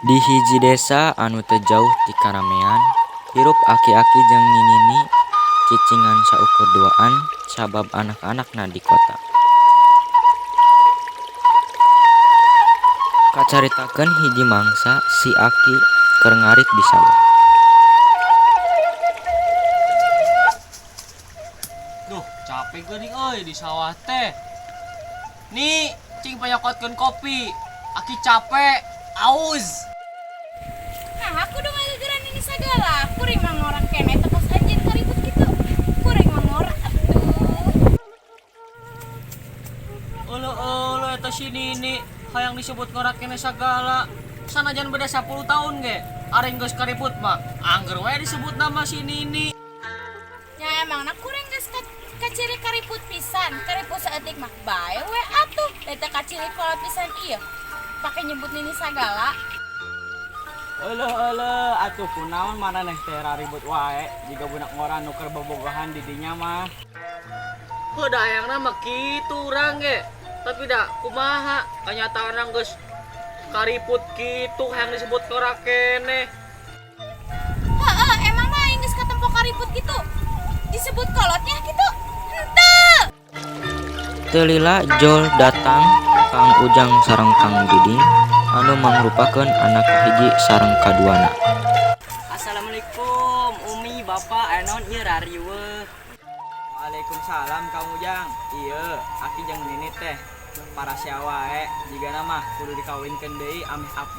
Di hiji desa anu teu jauh ti karamean, hirup aki-aki jeung nini cicing ngan saukur duaan sabab anak-anakna di kota. Kacaritakeun hiji mangsa si aki keur ngarit di sawah. Duh, capek geuning euy di sawah teh. Nih, cing panyokotkeun kopi. Aki capek, aus. Nah, aku udah ngagegeran ini sagala. Kuring mah ngora keneh teh pas anjeun karibut kitu. Kuring mah ngora atuh. Euleuh euleuh eta si Nini hayang disebut ngora keneh sagala. Sanajan beda 10 tahun ge, ari geus karibut mah angger we disebut nama si Nini. Ya emangna kuring geus kaciri kariput pisan. Kariput saeutik mah bae we atuh. Da teu kaciri kolot pisan ieu. Pake nyebut Nini sagala. Euleuh euleuh, atuh kunaon maraneh teh raribut wae jiga budak ngora nu keur bobogohan di dinya mah. Heuh, da hayangna mah kitu urang ge. Tapi da kumaha kanyataanna geus kariput kitu hayang disebut ngora keneh. Heeh, emangna aing geus katempo kariput kitu. Disebut kolotnya kitu. Henteu. Teu lila jol datang Kang Ujang sareng Kang Diding anu mangrupakeun anak kahiji sareng kaduana. Assalamualaikum, Umi, Bapak, aya naon ieu rariweuh? Waalaikumsalam, Kang Ujang. Ieu aki jeung Nini teh parasea wae, jigana mah kudu dikawinkeun deui ameh.